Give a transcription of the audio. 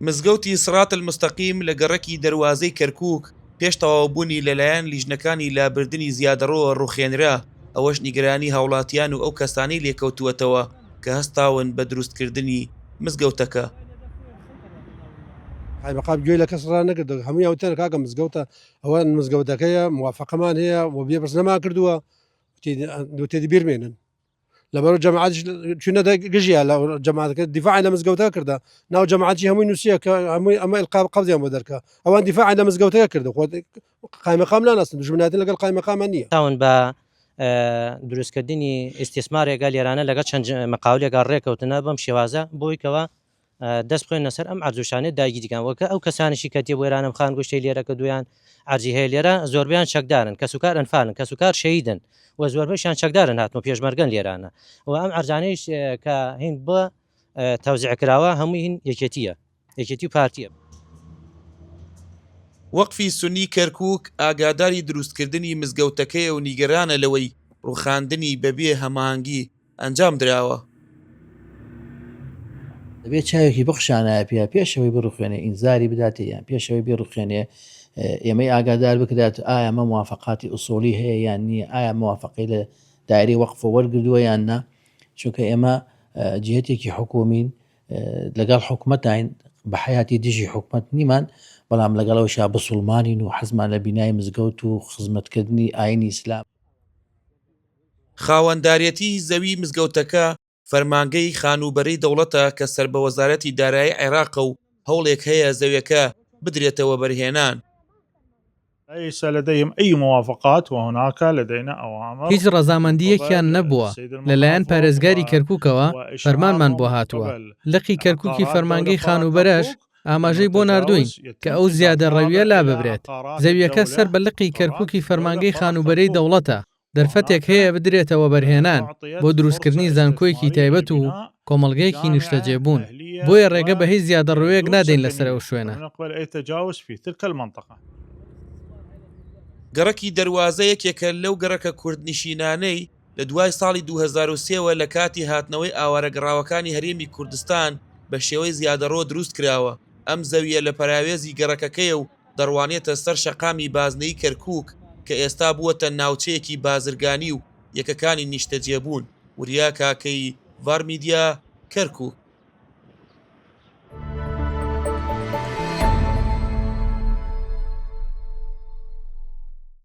مزگەوتی سڕات المستقیم لە گەڕەکی دەروازەی کەرکوک پێش تەواوبوونی لەلایەن لیژنەکانی لابردنی زیادەڕۆوە ڕوخێنرا، ئەوەش نیگەرانی هاوڵاتیان و ئەو کەسانەی لێکەوتووەتەوە کە هەستاون بە دروستکردنی مزگەوتەکە. قایمقام گوێی لە کەس ڕانەگرت هەموویان وتیان کاکە مزگەوتە ئەوە مزگەوتەکەیە موافقەمان هەیە و بێ پرس نەمان کردووە وتی بیرمێنن لەبەر جەماعەتیش چونە گژیا لە جەماعەتەکە دیفاع لە مزگەوتەکە کردە ناو جەماعەتی هەمووی نووسیە کە هەمووی ئەمە ئیلقا قەبزیان بۆ دەرکە ئەوان دیفاع لە مزگەوتەکە کردە خۆ قایمقام ناناسن دوژمنایەتی لەگەڵ قایمقامان نییە. تاون بە دروستکردنی ئیستیسمارێکە لێرانە لەگەڵ چەند مقاولێکا ڕێکەوتنە بەم شێوازە بۆی کەوا دەست بخوێنە سەر ئەم عەرزوشانەی داگیرکان وەکە ئەو کەسانشی کە تێبوێرانم خان گوشتەی لێرە کە دویان عەرزی هەیە لێرە زۆربیان چەکدارن کەسوکار ئەنفالن کەسوکار شەهیدن و زۆربەشیان چەکدارن هاتن و پێشمەرگەن لێرانە و ئەم عەرزانەیش کە هین بە تەوزیع کراوە هەمووی هین یەکێتیە یەکێتی و پارتیە. وەقفی سوننی کەرکوک ئاگاداری دروستکردنی مزگەوتەکەیە و نیگەرانە لەوەی ڕوخاندنی بەبێ هەماهەنگی ئەنجام دراوە. دەبێت چاوێکی بخشانایە پێ پێش ئەوەی بڕوخێنێ ئینزاری بداتێ یان پێش ئەوەی بیڕوخێنێ ئێمەی ئاگادار بکرات ئایا ئەمە موافقاتی ئوسوڵی هەیە یان نییە ئایا موافقەی لە دایرەی وەقفە وەرگردووە یان نا چونکە ئێمە جهتێکی حکومین لەگەڵ حکومەتین بە حیاتی دژی حکومەت نیمان بەڵام لەگەڵەوەشا بسوڵمانین و حەزمان لە بینای مزگەوت و خزمەتکردنی ئاینی ئیسلام. خاوەندارێتی زەوی مزگەوتەکە فەرمانگەی خانووبەرەی دەوڵەتە کە سەر بە وەزارەتی دارایی عێراقە و هەوڵێک هەیە زەویەکە بدرێتە وەبەرهێنان. ليس لديهم أي موافقات وهناك لدينا أوامر هیچ ڕەزامەندییەکیان نەبووە، لەلایەن پارێزگاری کەرکوکەوە فەرمانمان بۆ هاتووە، لقی کەرکوکی فەرمانگەی خانووبەرەش ئاماژەی بۆ ناردووین کە ئەو زیادەڕەوییە لاببرێت، زەوییەکە سەر بە لقی کەرکوکی فەرمانگەی خانووبەرەی دەوڵەتە، دەرفەتێک هەیە بدرێتە وەبەرهێنان بۆ دروستکردنی زانکۆیەکی تایبەت و کۆمەڵگەیەکی نیشتەجێبوون، بۆیە ڕێگە بە هیچ زیادەڕەوییەک نادەین لەسەر ئەو شوێنە. گەڕەکی دەروازە یەکێکە لەو گەڕەکە کوردنشینانەی لە دوای ساڵی 2003 وە لە کاتی هاتنەوەی ئاوارە گەڕاوەکانی هەرێمی کوردستان بە شێوەی زیادەڕۆ دروست کراوە، ئەم زەوییە لە پەراوێزی گەڕەکەکەیە و دەڕوانێتە سەر شەقامی بازنەیی کەرکووک کە ئێستا بووەتە ناوچەیەکی بازرگانی و یەکەکانی نیشتەجێبوون. وریا کاکەیی، ڤار میدیا، کەرکووک.